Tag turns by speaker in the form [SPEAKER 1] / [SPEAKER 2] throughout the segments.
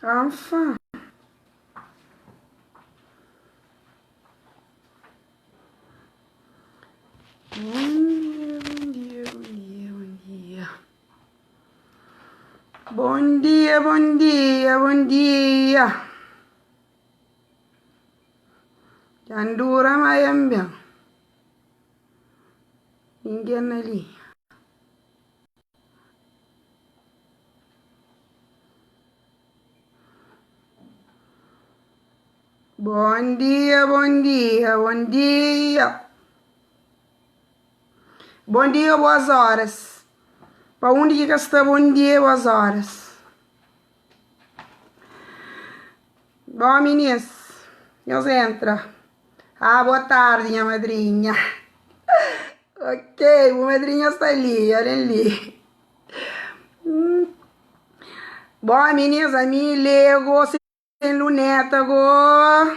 [SPEAKER 1] Enfin. Bom dia, bom dia, bom dia, bom dia. Bom dia, bom dia, bom dia. Dja N dura ma N ben. Ningen na linha. Bom dia, bom dia, bom dia. Bom dia, boas horas. Pa undi ki ka sta bom dia, boas horas. Bom, minis, nhos entra. Ah, boa tarde, nha madrinha. Ok, bu madrinha sta li, olha li. Bom, minis, ami lego Sen luneta go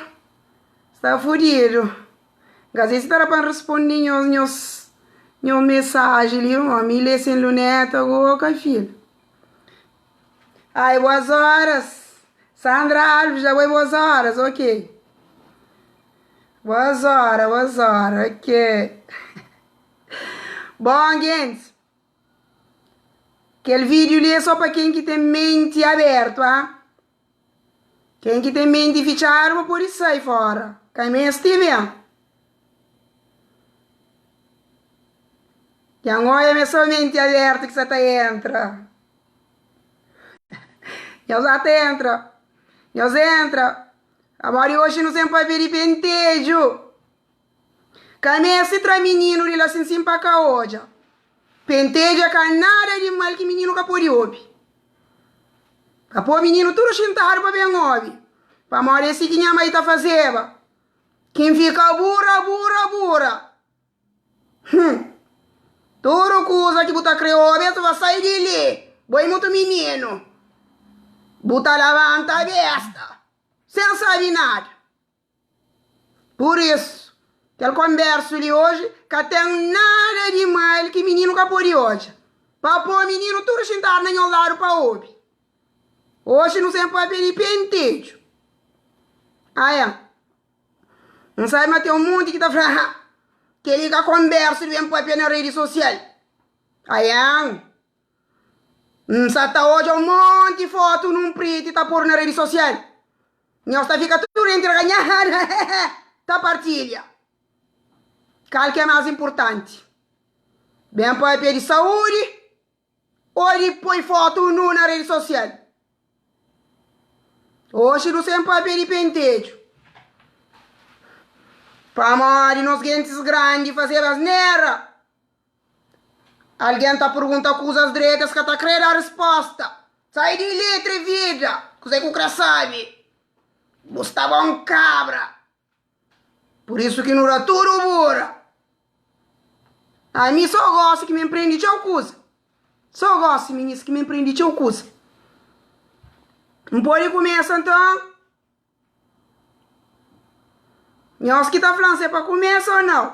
[SPEAKER 1] sta fudidu. N ka sei si ta da pa N responde nhos nhos nhos mesaji li ma mi lé sen luneta go ka fila. Ai boas horas Sandra Alves dja bai boas horas ok. Boas hora boas hora ok. Bon gentis kel vídeo li é só pa ken ki ten menti abertu ah. Ken ki ten menti fitxadu pa pode sai fora, ka meste ben. Dja N odja ma é so menti abertu ki sa ta entra. Nhos ba ta entra, nhos entra, pamodi oxi nu sen papia di pentedju. Ka meste tra mininu di la sin sin pa ka odja. Pentedju é ka nada di mal ki mininu ka pode obi. Pa pô mininu tudu xintadu pa ben obi. Pamodi é si ki nha mai ta fazeba. Ki N fika bura, bura, bura. Hum. Tudu kuza ki bu ta kre obi es va sai di li. Bo é mutu mininu. Bu ta labanta besta sen sabe nada. Pur isu, kel konbérsu li oji ka ten nada di mal ki mininu ka pode odja. Pa pô mininu tudu xintadu na nhos ladu pa obi. Oji nu sen papia di pentedju. Aia, N sabe ma ten un monti ki ta fla, Ha, kel-li ka konbérsu di ben papia na redi sosial. Aia, N sa ta odja un monti fotu nun priti ta podu na redi sosial. Nhos ta fika tudu entraganhadu ta partilha. Kal ki é más inpurtanti? Ben papia di saúdi ô di poi fotu nu na redi sosial? Oxi nu sen papia di pentedju. Pamodi nos gentis grandi fazeba asnera. Algen ta pergunta kuzas dretu, es ka ta kre da resposta. Sai di li, trivida! Kuzê ku kre sabe? Bu sta bon kabra! Pur isu ki nu da tudu bura. Ami so gosi ki mi N prende txeu kuza. So gosi, minis, ki mi N prende txeu kuza. N pode kumesa nton? Nhos ki ta fla-m si é pa kumesa ô nau.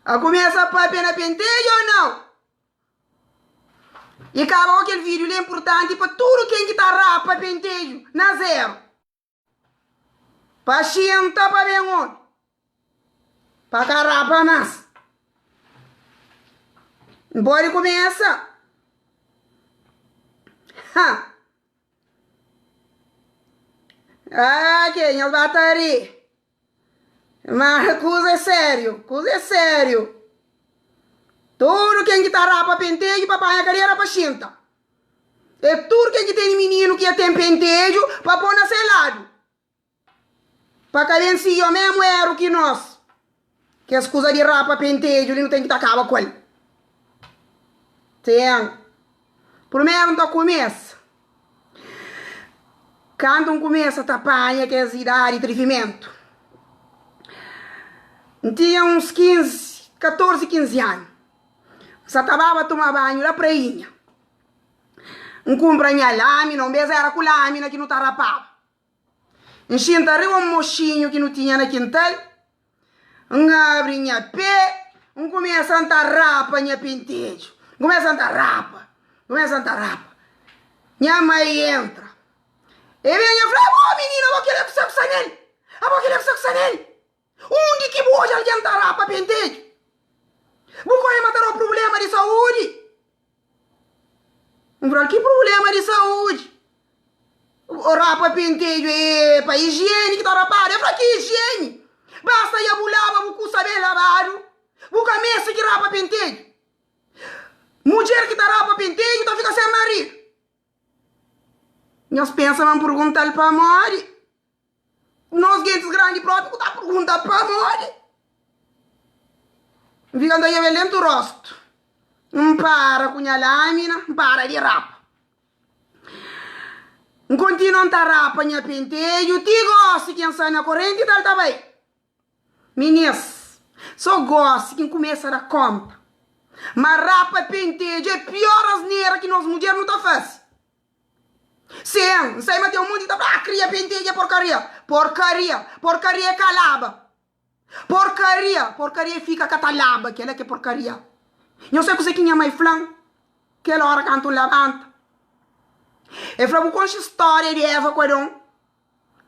[SPEAKER 1] A kumesa papia na pentedju ô nau. I kaba ku kel vídiu li é inpurtanti pa tudu ken ki ta rapa pentedju na zeru. Pa xinta pa ben obi. Pa ka rapa más. N pode kumesa? Ha! Ah, ke nhos ba ta ri. Ma kuza é sériu, kuza é sériu. Tudu ken ki ta rapa pentedju pa panha kadera pa xinta. É tudu ken ki tene mininu ki ya ten pentedju pa pô na se ladu. Pa ka ben sigi omemu eru ki nos. Kes kuza di rapa pentedju li nu ten ki ta kaba ku el. Ten. Primeru N ta kumesa. Kantu N kumesa ta panha kes idadi trivimentu. N tinha uns 15, 14, 15 anu. N sa ta baba tuma banhu la prainha. N kunpra nha lamina, un bes era ku lamina ki nu ta rapaba. N xinta riba un moxinhu ki nu tinha na kintal, N abri nha pe, N kumesa N ta rapa nha pentedju. N kumesa N ta rapa, N kumesa N ta rapa. Nha mai entra. E ben e fla, Abo mininu, abo kile kusa ku sta nel? Abo kile kusa ku sta nel? Undi ki bu odja algen ta rapa penteju? Bu koi ma ta dau prubulema di saudi? N fla-l, Ki prubulema di saudi? Rapa penteju é pa ijieni ki ta rapadu. El fla, Ki ijieni? Basta ya bu laba bu kusa ben labadu, bu ka meste ki rapa penteju. Mudjer ki ta rapa penteju ta fika sen maridu. Nhos pensa ma N pergunta-l pamodi? Nos gentis grandi propi ku ta pergunta pamodi. N fika N ta djobe-l dentu rostu. N para ku nha lamina, N para di rapa. N kontinua N ta rapa nha penteju ti gosi ki N sai na korenti tal ta bai. Minis, so gosi ki N kumesa da konta ma rapa penteju é pior asnera ki nos mudjer nu ta fase. Sin, N sai ma ten un monti ki ta fla, ah, kria penteju é porkaria. Porkaria! Porkaria é ka laba. Porkaria! Porkaria é fika ka ta laba, kela ki é porkaria. Nhos sabe kuzê ki nha mai fla-m kel óra kantu N labanta? El fla, Bu konxe stória di Eva ku Adon?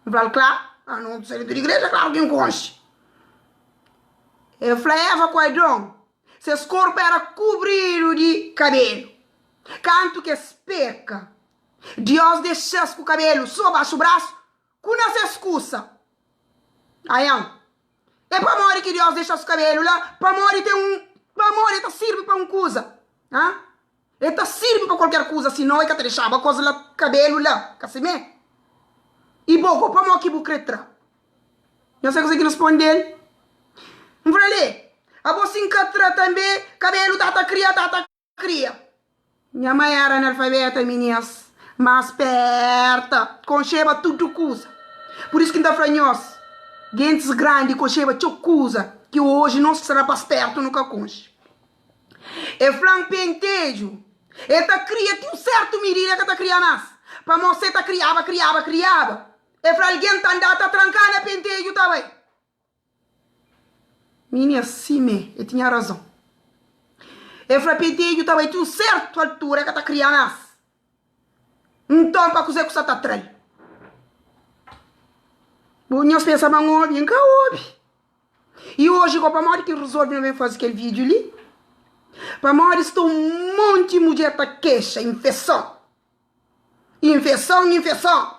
[SPEAKER 1] N fla-l, Klaru. Anu ta sai dentu di igreja, klaru ki N konxe. El fla, Eva ku Adon, ses korpu éra kubridu di kabelu. Kantu ki es peka, Deus dexa-s ku kabelu sô baxu brasu ku na ses kusa. Aian, é pamodi ki Deus dexa-s ku kabelu la? Pamodi ten un, pamodi el ta sirbi pa un kuza. Ha? El ta sirbi pa kualker kuza, sinon el ka ta dexaba kos la, kabelu la, ka simé? I bo go, pamodi ki bu kre tra? Nhos sabe kuzê ki responde-l? N fla-l, Abo si N ka tra tanbe, kabelu ta ta kria, ta ta kria. Nha mai éra analfabeta, minis, má spérta, konxeba tudu kuza. Pur isu ki N ta fla nhos, gentis grandi konxeba txeu kuza ki oji nos ki sta na pas pértu nu ka konxe. E fla-m penteju, e ta kria ti un sértu midida, e ka ta kria más. Pamodi si e ta kriaba, kriaba, kriaba, e fla algen ta andá ta tranká na penteju ta bai. Minina, simé, e tinha razon. E fla penteju ta bai ti un sértu altura, e ka ta kria más. Nton, pa kuzê ku sa ta tra-l? Bu nhos pensa ma N obi? N ka obi. I oji go, pamodi ki N rezolve na ben faze kel vídiu li? Pamodi sta un monti mudjer ta kexa infeson. Infeson, infeson.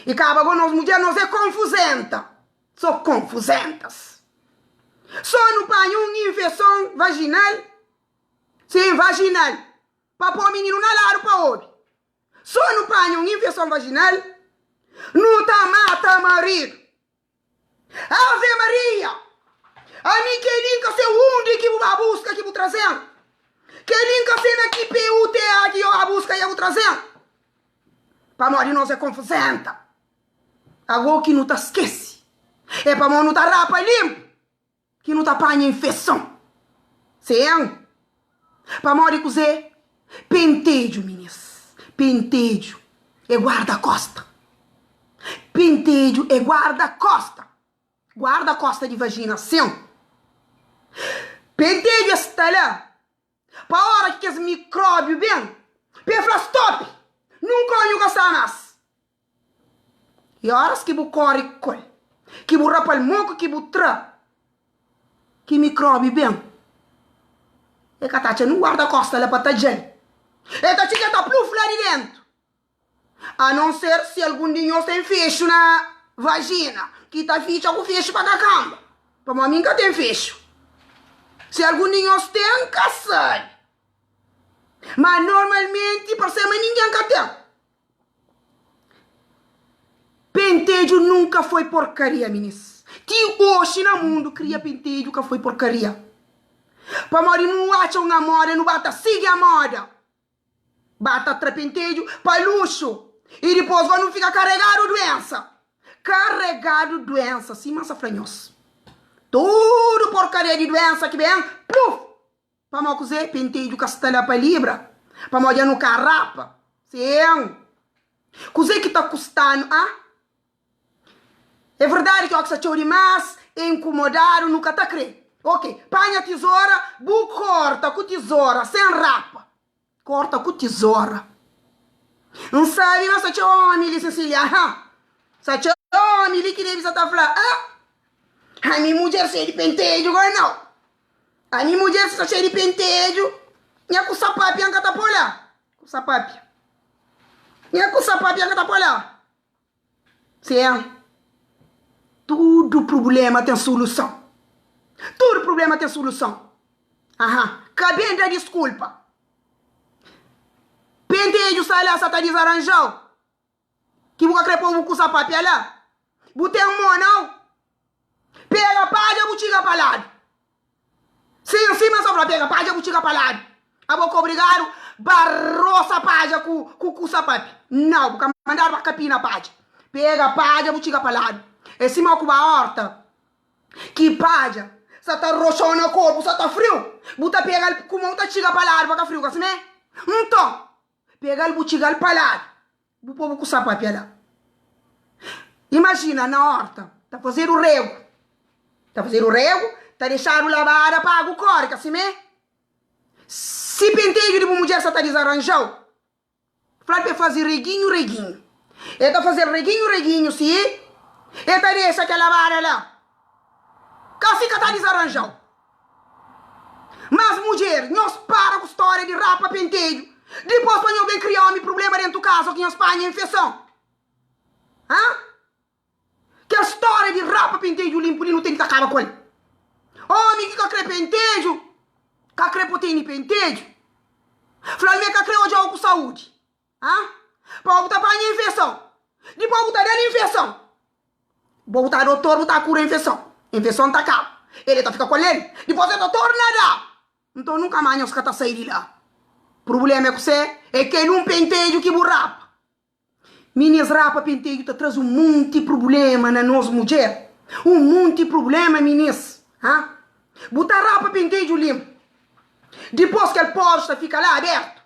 [SPEAKER 1] I kaba go nos mudjer nos é konfuzenta. So konfuzentas. So nu panha un infeson vaginal, sim, vaginal, pa po mininu na ladu pa obi. So nu panha un infeson vaginal, nu ta mata maridu. Ave Maria! Ami kel-li N ka se undi ki bu ba buska ki bu traze-m. Kel-li N ka se na ki PUTA ki yo ba buska ya bu traze-m. Pamodi nos é konfuzenta. Ago ki nu ta skese é pamodi nu ta rapa linpu. Ki nu ta panha infeson. Sen. Pamodi kuzê? Pentedju, minis. Pentedju é guarda-kosta. Pentedju é guarda-kosta. Guarda-kosta di vajina, sen. Pentedju é sta la pa ora ki kes mikróbiu ben, pa e fla stop! Nunka omi ka sta más. I óras ki bu kóre ku el, ki bu rapa-l moku ki bu tra ki mikróbiu ben, el ka ta atxa nun guarda-kósta la pa tadja-l. El ta txiga, el ta pluf la di déntu. Anonser si algun di nhos ten fexu na vajina, ki ta fitxa ku fexu pa ka kanba. Pamodi mi N ka ten fexu. Si algun di nhos ten, N ka sabe. Má normalmenti, parse ma ningen ka ten. Pentedju nunka foi porkaria minis. Ti oxi na mundu kria pentedju ka foi porkaria. Pamodi nu atxa un amoda nu ba ta sigi amoda. Ba ta tra pentedju pa luxu i dipos go nu fika karegadu duensa. Karegadu duensa sima N sa fla nhos. Tudu porkaria di duensa ki ben, pluf! Pamodi kuzê? Pentedju ka sta la pa libra. Pamodi dja nu ka rapa. Sin. Kuzê ki ta kusta-nu, ah? É verdadi ki óki sta txeu dimás, é inkumodadu, nu ka ta krê. Ok, panha tizora, bu korta ku tizora, sen rapa. Korta ku tizora. N sabe ma sta txeu ómi li, Sisilia, ha! Sta txeu ómi li ki debe sa ta fla, ah! Ami mudjer xeiu di pentedju gó nau. Ami mudjer sta xeiu di pentedju, nha ku sa papia N ka ta pô la. Ku sa papia. Nha ku sa papia N ka ta pô la. Sim. Tudu prubléma ten suluson. Tudu prubléma ten suluson. Aha. Ka ben da diskulpa. Pentedju sta la sa ta dizaranjau. Ki bu ka kre po bu kusa papia la. Bu ten mo nau? Pega padja bu txiga pa ladu. Sim, sima sa fla pega padja bu txiga pa ladu. Abo ka obrigadu ba rosa padja ku ku kusa papia. Nau, bu ka mandadu ba kapina padja. Pega padja bu txiga pa ladu. É sima ku ba horta. Ki padja sa ta roxau na korpu, sa ta friu. Bu ta pega-l ku mon ta txiga pa ladu pa ka friu, ka simé? Nton, pega-l bu txiga-l pa ladu. Bu pobu ku sa papia la. Imajina na horta ta fazedu regu, ta fazedu regu, ta dexadu labada pa agu kori, ka simé? Si penteju di bu mudjer sa ta dizaranjau, fla-l pa e faze reginhu reginhu. E ta faze-l reginhu reginhu si e ta dexa kel labada la. Ka si ka ta dizaranjau. Mas mudjer, nhos para ku storia di rapa penteju. Dipos pa nho ben kria omi prublema dentu kaza o ki nhos panha infeson. Ha? Kel storia di rapa penteju limpu li nu ten ki ta kaba ku el. Omi ki ka kre penteju, ka kre po teni penteju. Fla-l ma e ka kre odja-u ku saudi. Ha? Pa bu ta panha infeson. Dipos bu ta da-l infeson. Bo bu ta dotor bu ta kura infeson. Infeson ta kaba. El e ta fika ku el. Dipos el ta torna da. Nton nunka mas nhos ka ta sai di la. Prublema é kusé? É kel un penteju ki bu rapa. Minis rapa penteju ta traze un monti prublema na nos mudjer. Un monti prublema minis. Ha? Bu ta rapa penteju linpu. Dipos kel poros ta fika la abertu.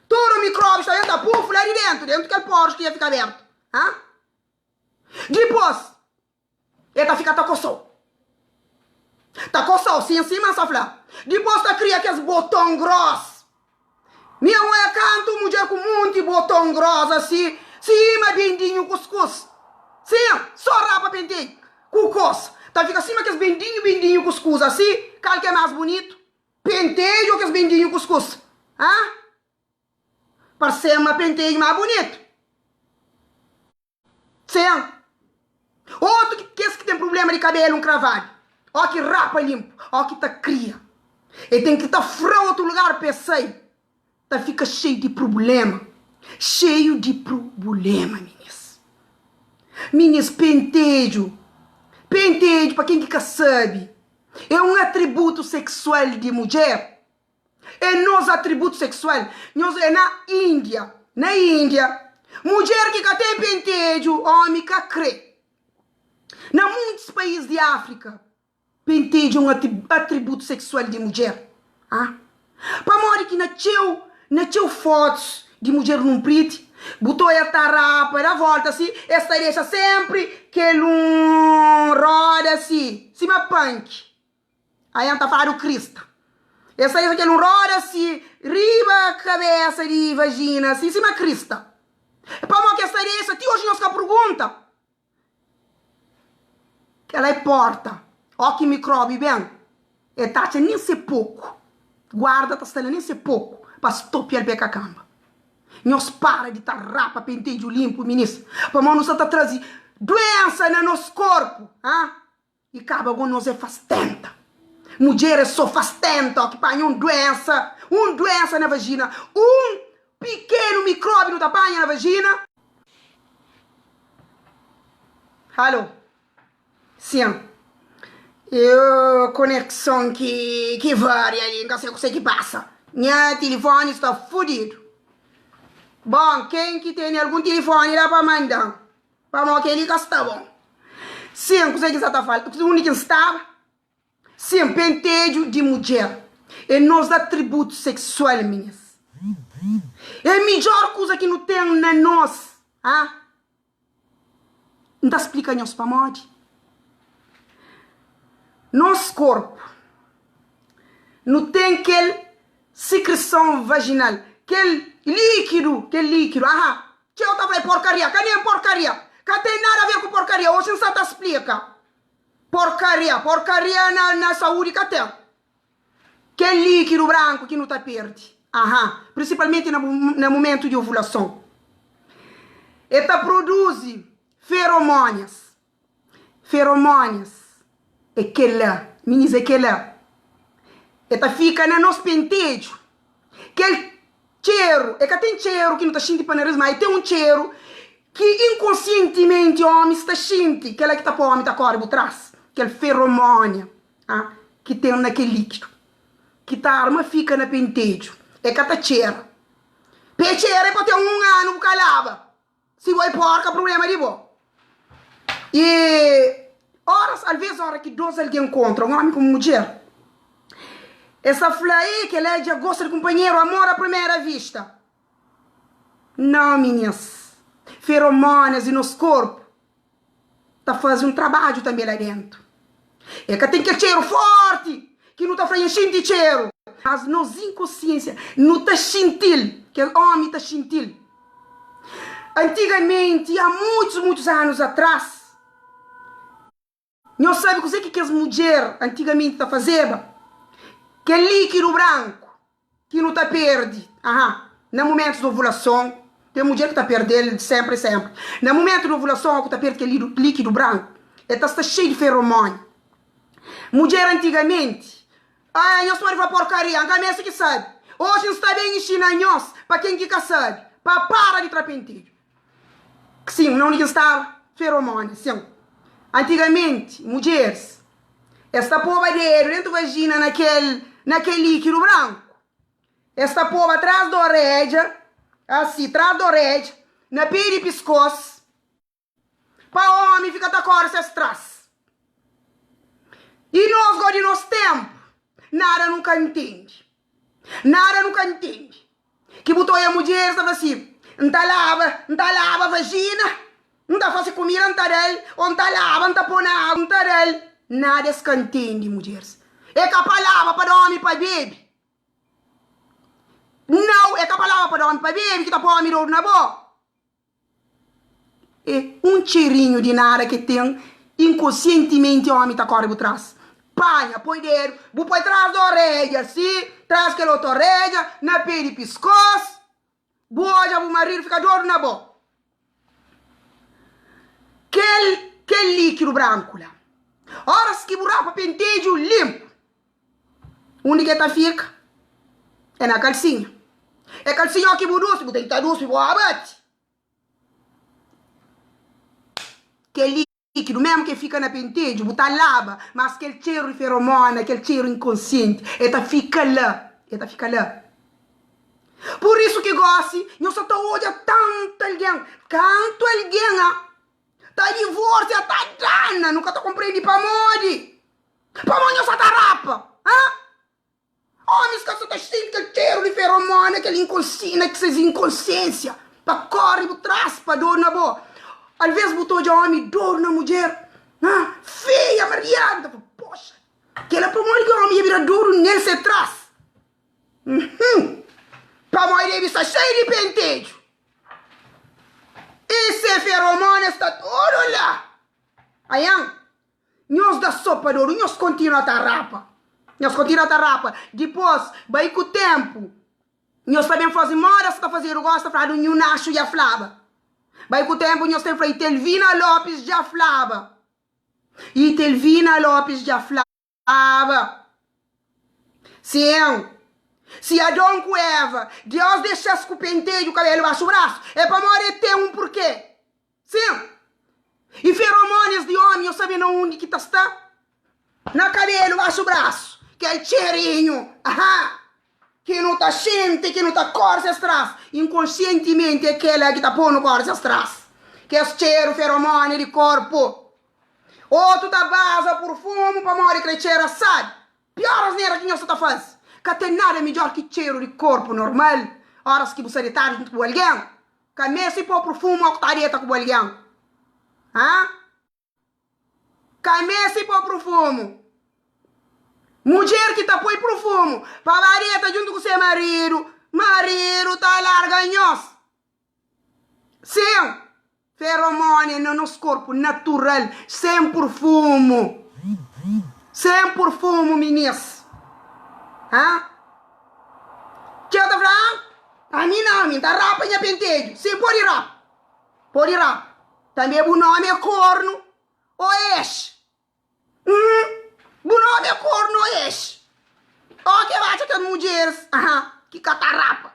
[SPEAKER 1] Tudu mikróbius ta entra pufu la di dentu, dentu kel poros ki dja fika abertu. Ha? Dipos, el ta fika ta kosau. Ta kosau, sin, sima N sa fla. Dipos ta kria kes boton gros. Mi N oja kantu mudjer ku munti boton gros asi, sima bendinhu kuskus. Sin, so rapa pentei ku kos. Ta fika sima kes bendinhu bendinhu kuskus asi, kal ki é más bunitu? Penteju ô kes bendinhu kuskus? Ha? Parse-m ma penteju má bunitu. Sen. Otu ki kes ki ten prubléma di kabélu nkravadu, ó ki rapa linpu, ó ki ta kria. El ten ki ta fra otu lugar pa el sai. Ta fika xeiu di prubléma. Xeiu di prubléma, minis. Minis, penteju, penteju, pa ken ki ka sabe, é un atributu seksual di mudjer. É nos atributu seksual. Nhos é na Índia, na Índia, mudjer ki ka ten penteju, ómi ka krê. Na muntis país di Áfrika, Penteju é un atributu seksual di mudjer. A Pamodi ki na txeu na txeu fotus di mudjer nunpriti, bu ta oja ta rapa, da volta si, es ta dexa senpri kel un roda si, sima panki. Aia N ta fladu krista. Es ta dexa kel un roda si riba kabesa di vajina si, sima krista. Pamodi ki es ta dexa? Ti oji nhos ka purgunta. Kel-la é porta. Ó ki mikróbiu ben, el ta atxa nen se poku. Guarda ta sta la nen se poku pa stopia-l pa e ka kanba. Nhos para di ta rapa pentedju linpu, minis, pamodi nu sta ta traze duensa na nos korpu. Ha? I kaba go nos é fastenta. Mudjer é so fastenta ó ki panha un duensa, un duensa na vajina, un pikenu mikróbiu nu ta panha na vajina. Alo, sin, eu konekson ki ki varia li, N ka sai kusé ki pasa. Nha tilifoni sta fudidu. Bon, ken ki tene algun tilifoni la pa manda-m. Pamodi kel-li ka sta bon. Sin, kuzê ki N sta ta fala? Undi ki N staba? Sin, pentedju di mudjer é nos atributu seksual, minis. É midjór kuza ki nu ten na nos. Ha? N ta splika nhos pamodi. Nos korpu, nu ten kel sikrison vajinal. Kel líkidu, kel líkidu, aha, txeu ta fla é porkaria, ka nen porkaria, ka ten nada a ver ku porkaria, oxi N sa ta splika. Porkaria, porkaria na na saúdi ka ten. Kel líkidu branku ki nu ta perde, aha, prinsipalmenti na na mumentu di ovulason, e ta produzi feromónias. Feromónias é kel-la, minis, é kel-la. E ta fika na nos pentedju. Kel txeru, e ka ten txeru ki nu ta xinti pa naris, má e ten un txeru ki inkonsientimenti ómis ta xinti, kel-la ki ta poi ómi ta kóre bu tras, kel feromónia ki ten na kel líkidu ki ta arma fika na pentedju. E ka ta txera. Pa e txera e pa ten un anu bu ka laba. Si bo é porka, prubléma di bo. I óras, alvês óra ki dôs algen nkontra, un ómi ku un mudjer, es ta fla, Ei, kel-la dja gosta di kunpanheru, amor a primera vista. Nau, minhas. Feromónias di nos korpu ta faze un trabadju tanbê la déntu. El ka ten kel txeru fórti ki nu ta fla, N xinti txeru. Mas nos inkonsiénsia, nu ta xinti-l, kel ómi ta xinti-l. Antigamenti, há muitus, muitus anus atrás, nhos sabe kuzê ki kes mudjer antigamenti ta fazeba? Kel líkidu branku Ki nu ta perde, aha, na mumentus di ovulason, ten mudjer ki ta perde-l senpri senpri. Na mumentu di ovulason, ku ta perde kel líkidu branku, el ta sta xeiu di feromóniu. Mudjer antigamenti, ai, nhos pode fla porkaria, N ka meste ki sabe. Oji N sta ben inxina nhos, pa ken ki ka sabe, pa para di tra pentedju. Sin, na undi ki N staba? Feromóniu, sin. Antigamenti, mudjeris, es ta poba dedu dentu vajina na kel, na kel líkidu branku. Es ta poba tras di oredja, asi, tras di oredja, na pé di piskós, pa ómi fika ta kóre ses tras. I nos go di nos ténpu, nada nu ka ntende. Nada nu ka ntende. Ki bu ta oia mudjeris ta fla si, N ta laba, N ta laba vajina, N ta fase kumida N ta da-l, ô N ta laba, N ta pô na agu N ta da-l. Nada es ka ntende, mudjeris. É ka pa laba pa da ómi pa bebe. Nau, é ka pa laba pa da ómi pa bebe ki ta pô ómi dodu na bo. É un txerinhu di nada ke ten inkonsientimenti omi ta kore bu tras. Panha, poi dedu, bu poi tras di oredja si, tras kel otu oredja, na pe di piskos, bu odja bu maridu fika dodu na bo. Kel, kel likidu branku la, oras ki bu rapa pentedju linpu, Undi ke ta fika? É na kalsinha. É kalsinha o ki bu duspi, bu ten ki ta duspi bu abati. Kel líkidu, mesmu ke fika na pentedju, bu ta laba, mas kel txeru di feromona, kel txeru inkonsienti, e ta fika la, e ta fika la. Pur isu ki gosi, nho sa ta odja tantu algen, kantu algen a ta divorsia, ta dana, nu ka ta konprendi pamodi. Pamodi nhos sa ta rapa? Ha? Omis ka sa ta xinti kel txeru di feromona, kel inkonsi, na ses inkonsiensia, pa kori bu tras, pa dor na bo. Alves bu ta odja omi dor na mudjer, ha? Feia, mariadu, ta fla, poxa, kela pamodi ki omi dja bira dodu nel se tras? Uhum. Pamodi debi sta xeiu di pentedju. I se feromona sta tudu la. Aian. Nhos da so pa dodu, nhos kontinua ta rapa. Nhos kontinua ta rapa. Dipôs, bai ku ténpu, nhos ta ben faze móda sa ta fazedu gósi, ta fladu Nhu Naxu dja flaba. Bai ku ténpu, nhos ten fla Itelvina Lopes dja flaba. Itelvina Lopes dja flaba. Sin, si Adon ku Eva, Deus dexa-s ku pentedju kabelu baxu brasu, é pamodi el ten un purkê. Sin! I feromónias di ómi, nhos sabe na undi ki ta sta? Na kabelu baxu brasu, kel txerinhu, aha, ki nu ta xinti, ki nu ta kóre ses tras, inkonsientimenti é kela ki ta pô-nu kóre ses tras, kes txeru feromónia di korpu. Otu ta baza purfumu pamodi kre txera sábi. Pior asnera ki nhos sa ta faze. Ka ten nada midjor ki txeru di korpu normal óras ki bu sta detadu djuntu ku bu algen. Ka meste pô purfumu ó ku ta deta ku bu algen. Ha? Ka meste pô purfumu. Mudjer ki ta poi purfumu pa ba deta djuntu ku se maridu, maridu ta. nhos. Sin, feromónio é na nos korpu natural, sen purfumu. Sen purfumu, minis. Ha? Txeu ta fla, ah, ami nau, ami N ta rapa nha pentedju. Sin, pode rapa. Pode rapa. Tanbe bu nomi é kornu ô ex. Hum, bu nomi é kornu ô ex. Ó ke ba atxa kes mudjeris, aha, ki ka ta rapa.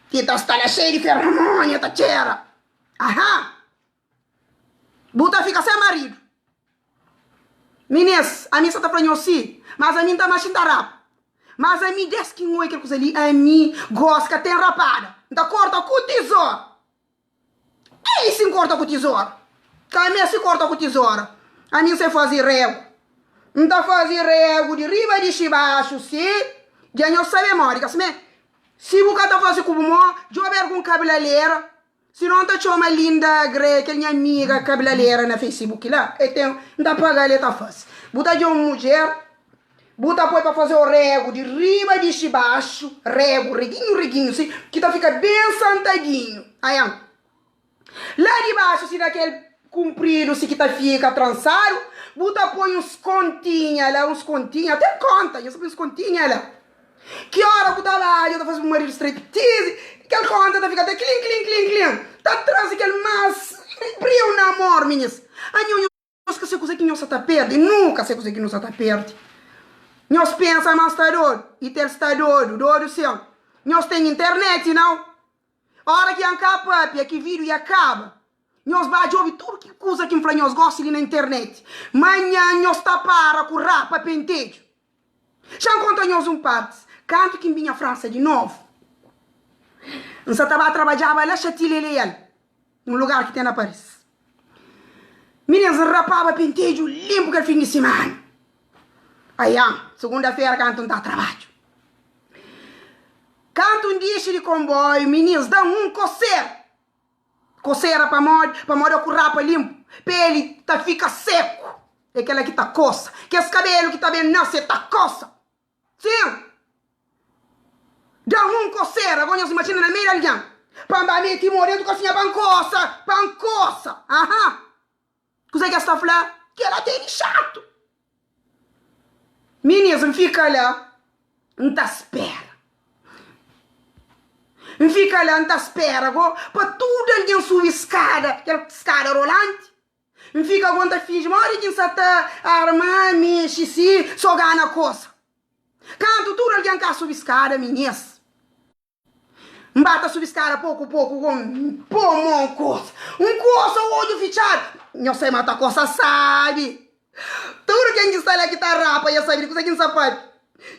[SPEAKER 1] Ki ta sta la xeiu di feromónio ta txera. Aha! Bu ta fika sen maridu. Minês, ami sa ta fla nhos si, mas ami N ta maxi N ta rapa. Mas ami des ki N oi kel kuza li, ami gosi ka ten rapada. N ta korta ku tizora. Ei si N korta ku tizora. Ka meste korta ku tizora. Ami N sai faze regu. N ta faze regu di riba dixi baxu si dja nhos sabe modi ka simé. Si bu ka ta faze ku bu mô, djobe algun kabelalera. Si no N ta txoma Linda Gre, kel nha amiga kabelalera na Facebook la. E ten, N ta paga-l e ta faze. Bu ta djobe un mudjer, bu ta poi pa faze-u regu di riba dixi baxu, regu, reginhu reginhu si, ki ta fika ben santadinhu. Aian. La di baxu si na kel kunpridu si ki ta fika transadu, bu ta poi uns kontinha la, uns kontinha, ten konta, nhos ta poi uns kontinha la. Ki ora ku ta badja, ta faze bu maridu striptizi, kel konta ta fika ta klin klin klin klin, ta traze kel mas briu na amor, minis. Anho, nhos ka se kuze ki nhos sa ta perde, nu ka se kuze ki nu sa ta perde. Nhos pensa ma sta dodu, i tel sta dodu, dodu sin. Nhos ten internet, nau? Ora ki N ka papia, ki vídiu dja kaba. Nhos ba djobe tudu ki kuza ki N fla nhos gosi li na internet. Manhan nhos ta para ku rapa pentedju. Xa N konta nhos un partis. Kantu ki N binha Fransa di novu, N sa ta ba trabadjaba la Châtilly-Léal, un lugar ki ten na Paris. Minins, N rapaba pentedju linpu kel fin di simana. Aian, sugunda-fera kantu N ta trabadju. Kantu N dixi di konboiu, minins da-m un kosera. Kosera pamodi? Pamodi ô ku rapa linpu, peli ta fika seku. É kel-la ki ta kosa. Kes kabelu ki ta ben nase ta kosa. Sin! Da-m un kosera. Agora nhos imajina na meiu di algen. Pa N ba meti mo dentu kasinha pa N kosa, pa N kosa. Aha! Kuzê ki es ta fla? Kel-la tene xatu. Minis, N fika la, N ta spera. N fika la, N ta spera go pa tudu algen subi skada, kel skada rolanti. N fika go, N ta finji modi ki N sa ta arma, mexe si, so gana kosa. Kantu tudu algen ka subi skada, minis. N ba ta subi skada poku poku ku N po mon N kosa N kosa odju fitxadu Nhos sai ma ta kosa sabi Tudu ken ki sta la ki ta rapa ya sabi di kusa ki N sa papia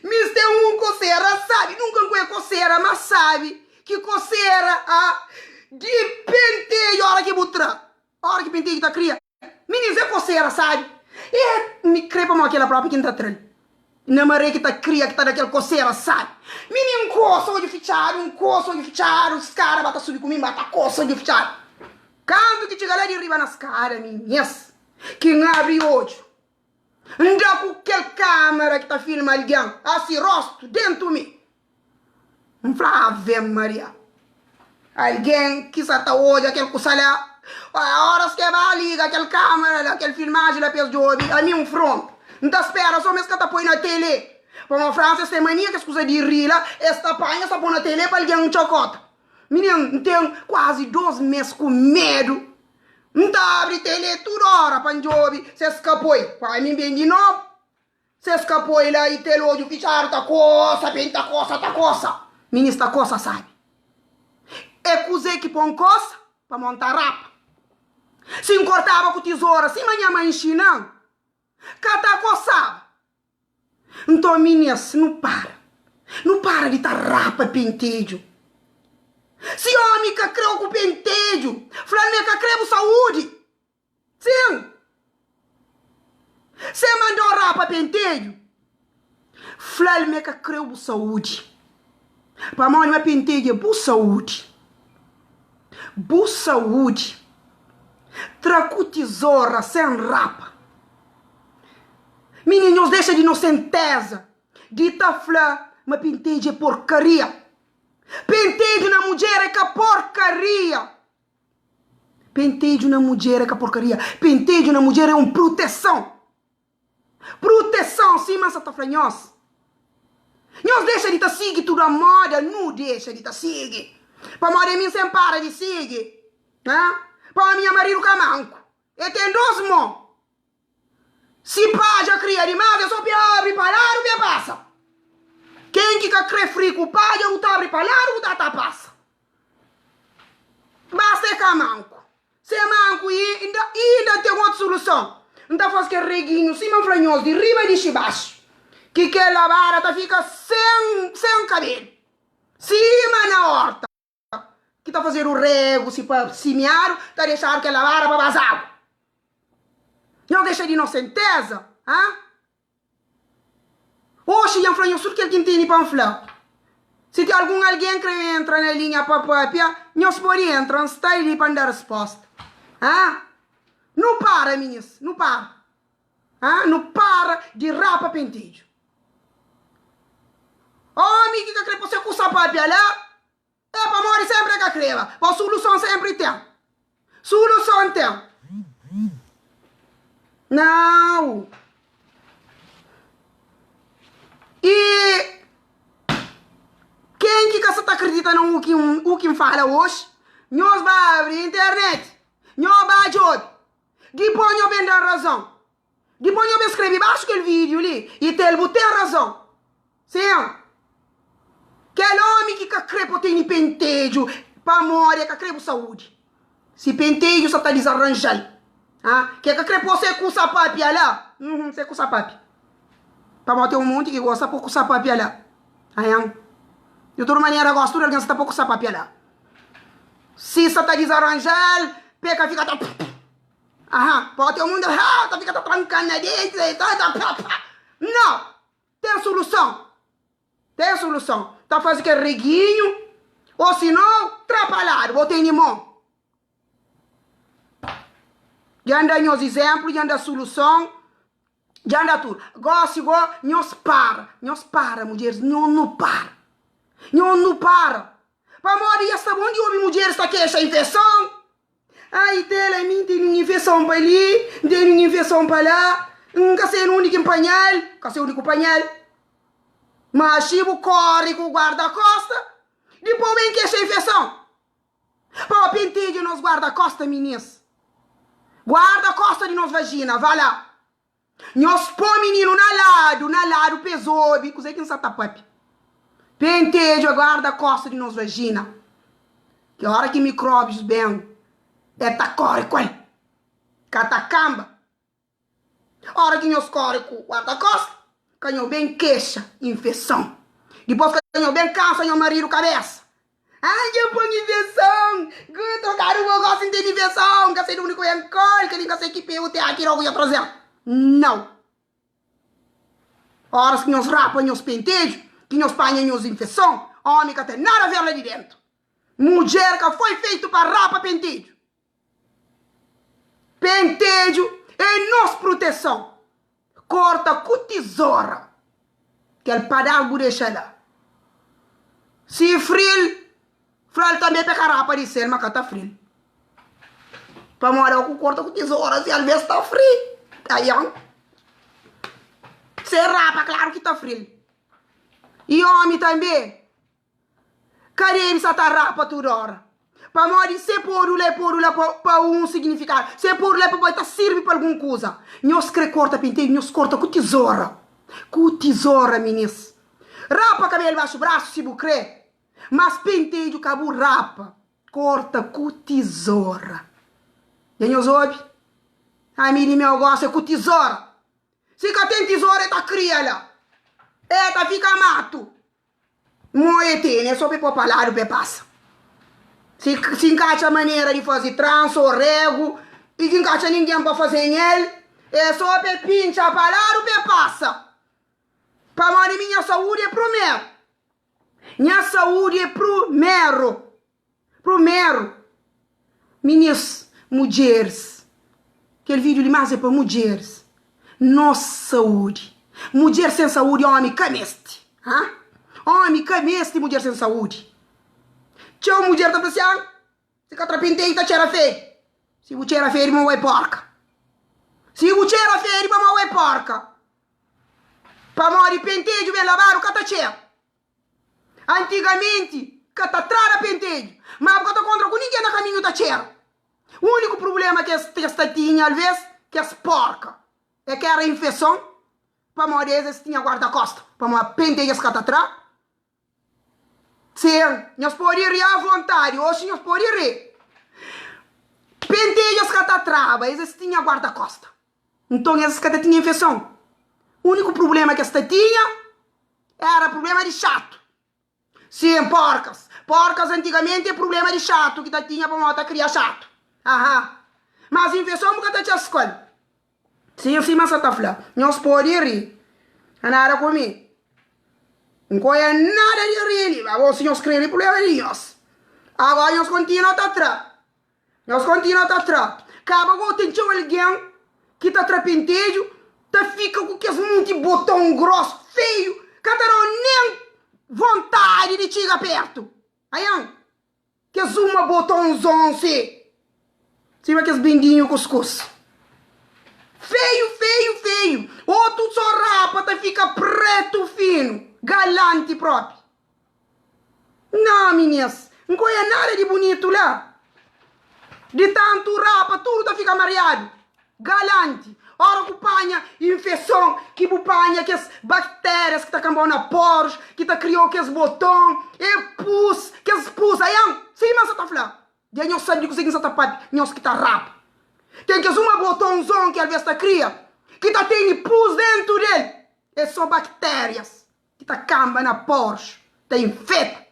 [SPEAKER 1] Mi sta un kosera sabi Nunka N kue kosera ma sabi ki kosera a di penteju ora ki bu tra ora ki penteju ta kria. Minis é kosera sabi E mi kre pamodi kela propi ki N ta tra-l Na maré ki ta kria ki ta da kel kosera sabi Minin kosa odju fitxadu N kosa odju fitxadu Skada ba ta subi ku mi N ba ta kosa odju fitxadu Kantu ki txiga la di riba na skada Minis ki N abri odju N da ku kel kamera ki ta filma algen Asi rostu dentu mi N fla, Ave Maria! Algen ki sa ta odja kel kusa la, óras ki e ba liga kel kámara la, kel filmaji la pa es djobe, ami N fronta. N ta spera so ma es ka ta poi na tele. Pamodi Fransa es ten mania kes kusa di ri la, es ta panha es ta poi na tele pa algen txokota. Mininu, N ten kuazi dos mes ku medu. N ta abri tele tudu óra pa N djobe si es ka poi. Pa ami N ben di nobu. Ses ka poi la i tel odju fitxadu ta kosa, ben ta kosa, ta kosa. Minis ta kosa sabi. E kuze ki pon kosa? Pamo N ta rapa. Si N kortaba ku tizora sima nha mai nxina-m, ka ta kosaba. Nton minis nu para. Nu para di ta rapa pentedju. Si omi ka kreu ku pentedju, fla-l ma e ka kre bu saudi. Sin! Se mandau rapa pentelhu, fla-l ma e ka kreu bu saúdi. Pamodi ma pentelhu é bu saúdi. Bu saúdi. Tra ku tizora sen rapa. Mininu, nhos dexa di nosenteza di ta fla ma pentelhu é porkaria. Pentelhu na mudjer é. Porkaria! Pentedju na mudjer é ka porkaria, pentedju na mudjer é un pruteson. Pruteson, sima N sa ta fla nhos. Nhos dexa di ta sigi tudu a moda, nu dexa di ta sigi. Pamodi ami N sen para di sigi. Ha? Pamodi nha maridu ka manku. E ten dos mon. Si padja kria dimás, é so pe abri pa ladu pe pasa. Ken ki ka kre fri ku padja, bu ta abri pa ladu bu ta ta pasa. Basta é ka manku. Se é manku i inda inda ten otu suluson. N ta fase kel reginhu sima N fla nhos di riba dixi baxu, ki kel labada ta fika sen sen kabelu, sima na orta ki ta fazedu regu si pa simiadu, ta dexadu kel labada pa baza agu. Nhos dexa di nosenteza, ha? Oxi dja N fla nhos tudu kel ki N tene pa N fla. Si ten algun algen kre entra na linha pa papia, nhos pode entra, N sta li pa N da resposta. Ha? Nu para, minis, nu para. Ha? Nu para di rapa pentedju. Omi ki ka kre pa se kusa papia la, É pamodi senpri e ka kreba. Pa suluson senpri ten. Suluson ten. Nau. I ken ki ka sa ta kridita na u ki u ki N fala oxi, nhos ba abri internet, nho ba djobe. Dipos nho ben da razon. Dipos nho ben skrebe baxu kel video li i tel bu ten razon. Sin. Kel omi ki ka kre po teni pentedju pamodi e ka kre bu saudi. Si pentedju sa ta dizaranjal. Ha? Ke ka kre po se kusa papia la. Uhum, se kusa papia. Pamodi ten un monti ki gosta po kusa papia la. Ayan. Di tudu manera gosi tudu algen sa ta po kusa papia la. Si sa ta dizaranjal, pe ka fika ta. Aha, pode ter um mundo ah, ta fica ta trancando na dente, ta, ta, pá, pá. Não, tem solução. Tem solução. Ta faze kel reguinho, ou se não, trapalhado, bo tene mão. Dja N da nhos izénplu, dja N da soluson, dja N da tudu. Gósi gó, nhos para, nhos para mudjeris, nhos nu para. Nhos nu para. Pamodi dja sta bon di obi mudjeris ta kexa infeson. Ai tela mi N tene un infeson pa li, N tene un infeson pa la, N ka sei undi ki N panha-l, ka sei undi ku panha-l. Ma si bu kóre ku guarda-kósta, dipôs ben kexa infeson. Pa pentedja nos guarda-kósta minis. Guarda-kósta di nos vajina, va la. Nhos pô mininu na ladu, na ladu pa es obi kuzê ki N sa ta pâpia. Pentedju é guarda kósta di nos vajina, ki óra ki mikróbius ben, el ta kóre ku el, ka ta kanba. Óra ki nhos kóre ku guarda kósta, ka nho ben kexa infeson. Dipôs ka nho ben kansa nho maridu kabésa. Ai dja pon infeson Gu trokadu bo gosi n tene infeson N ka sai di undi ku ben kol Kel-li n ka sai ki peu te aki logu dja traze-m Nau Oras ki nhos rapa nhos penteju Ki nhos panha nhos infeson Omi ka ten nada ver la di dentu Mudjer ka foi feitu pa rapa penteju Penteju é nos proteson. Korta ku tizora kel padas bu dexa la. Si fril, fla-l tanbe pa e ka rapa di sel, ma ka ta fril. Pamodi ku korta ku tizora si alves ta fri. Aian. Se rapa, klaru ki ta fril. I omi tanbe. Ka debe sa ta rapa tudu óra. Pamodi se podu la e podu la pa un signifikadu. Se podu la e pa bai ta sirbi pa algun kuza. Nhos kre korta pentedu, nhos korta ku tizora. Ku tizora, minis. Rapa kabelu baxu brasu si bu kre, mas pentedu ka bu rapa. Korta ku tizora. Dja nhos obi? Ami di meu gosi é ku tizora. Si ka ten tizora e ta kria la. E ta fika matu. Mo e tene, é so pa e pô pa ladu pa e pasa. Si si N ka atxa manera di faze transa ô regu i ki N ka atxa ningen pa faze-m el, é so pa e pintxa pa ladu pa e pasa. Pamodi mi nha saúdi é prumeru. Nha saúdi é prumeru. Prumeru, minis, mudjeris, kel vídiu li más é pa mudjeris, nos saúdi. Mudjer sen saúdi ómi ka meste. Ha? Ómi ka meste mudjer sen saúdi. Txeu mudjer ta fla si, ah. Si ka tra penteju ta txera fedi. Si bu txera fedi ma bo é porka. Si bu txera fedi pa ma bo é porka. Pamodi penteju ben labadu ka ta txera. Antigamenti ka ta trada penteju, ma bu ka ta kontra ku ningen na kaminhu ta txera. Uniku prublema ki es ta tinha alves kes porka é ki era infeson pamodi es es tinha guarda-kosta pamodi penteju es ka ta tra. Sin, nhos pode ri avontadi, oxi nhos pode ri. Penteju es ka ta traba, es es tinha guarda-kosta. Nton es ka ta tinha infeson. Uniku prublema ki es ta tinha era prublema di xatu. Sin, porkas. Porkas antigamenti é prublema di xatu ki ta tinha pamodi ta kria xatu. Aha. Mas infeson bu ka ta txas ku el. Sin, sima sa ta fla, nhos pode ri. Ka nada ku mi. N ka oia nada di ri li. Abo si nhos kre ri, prublema é di nhos. Agora nhos kontinua ta tra. Nhos kontinua ta tra. Kaba go ten txeu algen ki ta tra penteju, ta fika ku kes munti boton gros, feiu, ka ta da-u nen vontadi di txiga pertu. Aian, kes uma botonzon si, sima kes bindinhu kuskus. Feiu, feiu, feiu. Otu so rapa ta fika pretu finu, galanti propi. Nau, minis, N ka oia nada di bunitu la. Di tantu rapa, tudu ta fika mariadu. Galanti, ora ku panha infeson, ki bu panha kes baktérias ki ta kanba-u na porus, ki ta kria-u kes boton, e pus, kes pus, aian, sima N sa ta fla. Dja nhos sabe di kuzê ki N sa ta pâpia, nhos ki ta rapa. Ten kes uma botonzon ki alvês ta kria, ki ta tene pus déntu del, é sô baktérias ki ta kanba na porus, ta infeta.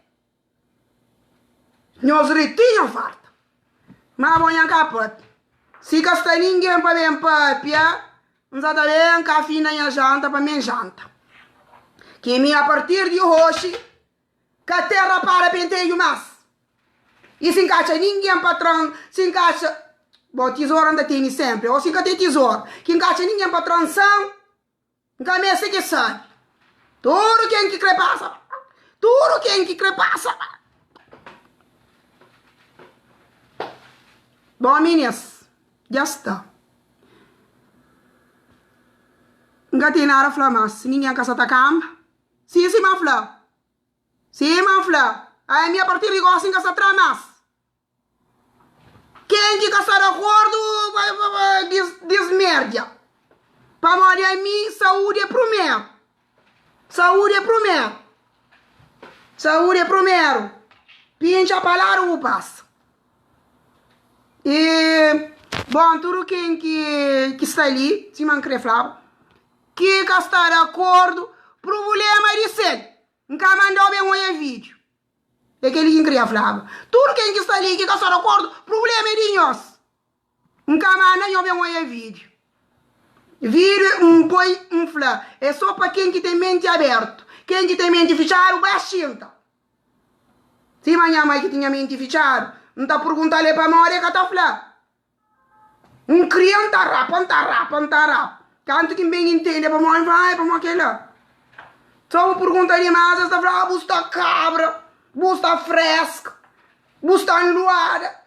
[SPEAKER 1] Nhos ri ti nho farta. Má bo nha ka pâpia. Si ka sta ningen pa ben pâpia, N sa ta ben ka finda nha janta pa men janta. Ki mi apartir di oxi Ka ten rapara penteju más. I si N ka atxa ningen pa tra-m, si N ka atxa. Bo, tizora N ta tene sénpri. Ô si N ka ten tizora, ki N ka atxa ningen pa tra-m san, N ka meste ki sabe. Tudu ken ki kre pasa, tudu ken ki kre pasa. Bon, minis, dja sta. N ka ten nada fla más. Ningen ka sa ta kanba. Si sima fla. Sima fla. Ami a partir di gosi N ka sta tra mas. Ken ki ka sta di akordu bai dismerdia. Pamodi ami saúdi é prumeru. Saúdi é prumeru. Saúdi é prumeru. Pintxa pa ladu bu pasa. E bon tudu ken ki sta li, sima N kre flaba. Ki ka sta di akordu, prubulema di sel. N ka manda-u ben oia vídiu. É kel-li ki N kria flaba. Tudu ken ki sta li ki ka sta di akordu, prubulema é di nhos. N ka manda nho ben oia vídiu. Vídiu N poi, N fla, é so pa ken ki ten menti abertu. Ken ki ten menti fitxadu, ba xinta. Sima nha mai ki tinha menti fitxadu, N ta purgunta-l é pamodi el ka ta fla. N kria N ta rapa, N ta rapa, N ta rapa. Kantu ki N ben intende pamodi, N fla, ai pamodi kel-la. So bu purgunta dimás, es ta fla, ah, bu sta kabra, bu sta freska, bu sta nluada.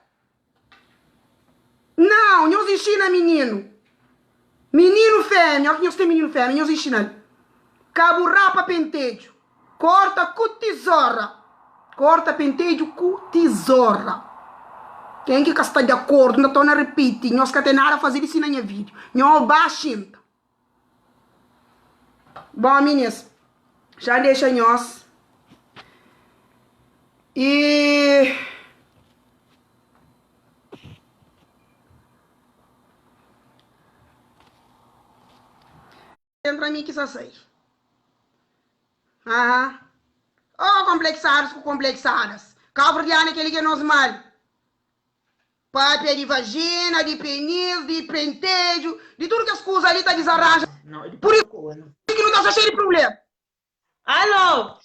[SPEAKER 1] Nau, nhos inxina mininu. Mininu fémia, óki nhos ten mininu fémia, nhos inxina-l. Ka bu rapa pentedju. Korta ku tizora. Korta pentedju ku tizora. Ken ki ka sta di akordu, N ta torna ripiti, nhos ka ten nada faze di si na nha vídiu. Nho ba xinta. Bon, minis, xa N dexa nhos. I. Entra mi ki sa sai. Aha. Oh, kompleksadus ku kompleksadas. Kauverdianu é kel-li ki é nos mal. Papia di vajina, di penis, di penteju, di tudu kes kuza li ta dizaranja. Pur isu ki nu ta sta xeiu di prubléma.
[SPEAKER 2] Alô?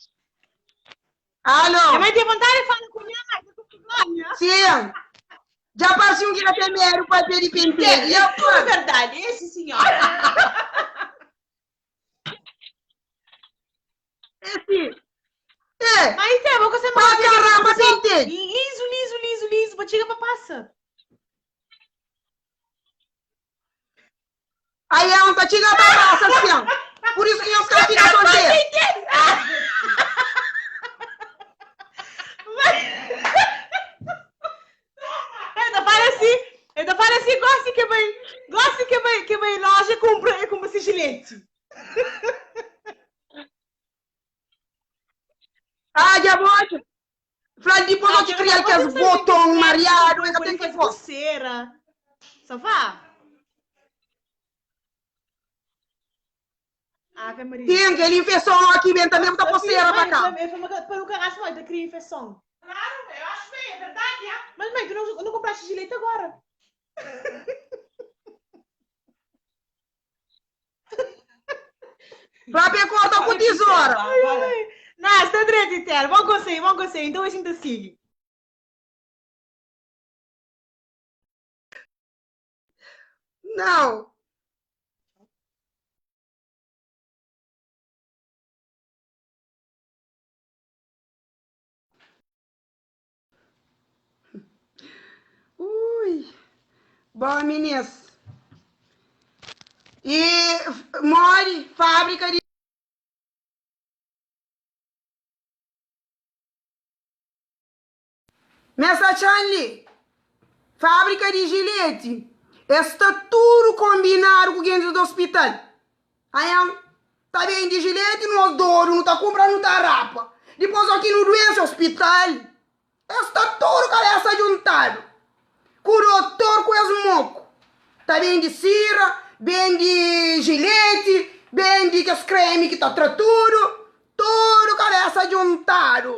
[SPEAKER 1] Alô?
[SPEAKER 2] Minha mãe tem vontade de falar com minha mãe, tô com vergonha.
[SPEAKER 1] Sim. Já parece um que já tem medo papia de penteju.
[SPEAKER 2] É, é tudo verdade, esse senhora.
[SPEAKER 1] Esse. É.
[SPEAKER 2] Mas é, você
[SPEAKER 1] Pa caramba, penteju.
[SPEAKER 2] Liso, liso, liso, liso, pa chega pa.
[SPEAKER 1] Aian ta txiga ta pasa sin. Pur isu ki nhos ka fika solteru.
[SPEAKER 2] El ta fala assim, el ta fala assim, gosi ke bai, gosi ke bai, ke bai loja e kumpra, e kumpra si gilete.
[SPEAKER 1] Ah, dja bo odja. Fla-l dipôs
[SPEAKER 2] Ah,
[SPEAKER 1] ô ki
[SPEAKER 2] kel
[SPEAKER 1] kria-l
[SPEAKER 2] pa
[SPEAKER 1] kes
[SPEAKER 2] você sabe que
[SPEAKER 1] boton
[SPEAKER 2] kreme
[SPEAKER 1] mariadu, el ka
[SPEAKER 2] pode
[SPEAKER 1] ten ki
[SPEAKER 2] faze
[SPEAKER 1] pô.
[SPEAKER 2] coceira. Só vá. Ave Maria.
[SPEAKER 1] Ten kel infeson ó ki ben tanbê bu ta
[SPEAKER 2] A
[SPEAKER 1] pô
[SPEAKER 2] filha,
[SPEAKER 1] sera pa
[SPEAKER 2] mãe,
[SPEAKER 1] ka.
[SPEAKER 2] ele falou para o carrasco, mãe, tá cria infecção. Claro, eu acho bem, é verdade, é. Mas, mãe, tu não, não compraste gilete agora.
[SPEAKER 1] Fla pa el korta ku tizora.
[SPEAKER 2] Ai, ai. Não, está direito, Telo. Bom conselho, bom conselho. Então a gente sigue.
[SPEAKER 1] Não. Ui. Bom, minis. E modi fábrika di. Mesa txan li, fábrika di jileti, es sta tudu konbinadu ku gentis di ospital. Ayan ta bende jileti, nos dodu nu ta kunpra nu ta rapa. Dipôs oki nu duense, ospital. Es sta tudu kabésa djuntadu ku dotor ku es moku. Ta bende sira, bende jileti, bende kes kremi ki ta tra tudu, tudu kabésa djuntadu.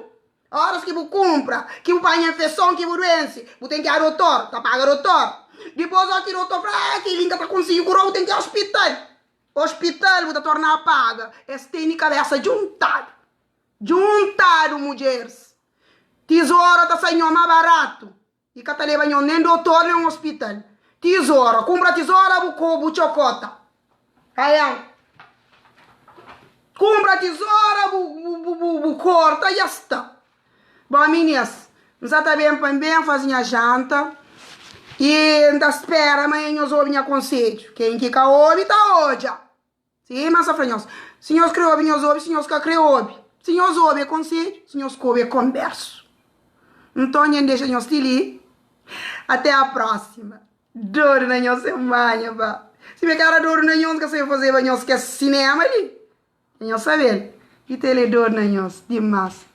[SPEAKER 1] Óras ki bu kunpra, ki bu panha infeson, ki bu duense, bu ten ki a dotor, ta paga dotor. Dipôs óki dotor fla, ah, kel-li N ka ta konsigi kura, bu ten ki ospital. Ospital bu ta torna a paga. Es tene kabésa djuntadu. Djuntadu, mudjeris. Tizora ta sai nho má baratu. I ka ta leba nho nen dotor nen ospital. Tizora, kunpra tizora bu ko bu txokota. Aian. Kunpra tizora bu bu bu bu korta ya sta. Bon minis, N sa ta ben pa N ben faze nha janta i N ta spera ma nhos obi nha konsedju. Ken ki ka obi ta odja. Si ma sa fla nhos, si nhos kre obi, nhos obi, si nhos ka kre obi. Si nhos obi é konsedju, si nhos ka obi é konbersu. Nton nha N dexa nhos ti li. Até a próxima. Dodu na nhos sen manha ba. Si mi ka era dodu na nhos, N ka sabia fazeba nhos kes sinema li. Nhos sabe-l. I ta el é dodu na nhos dimas.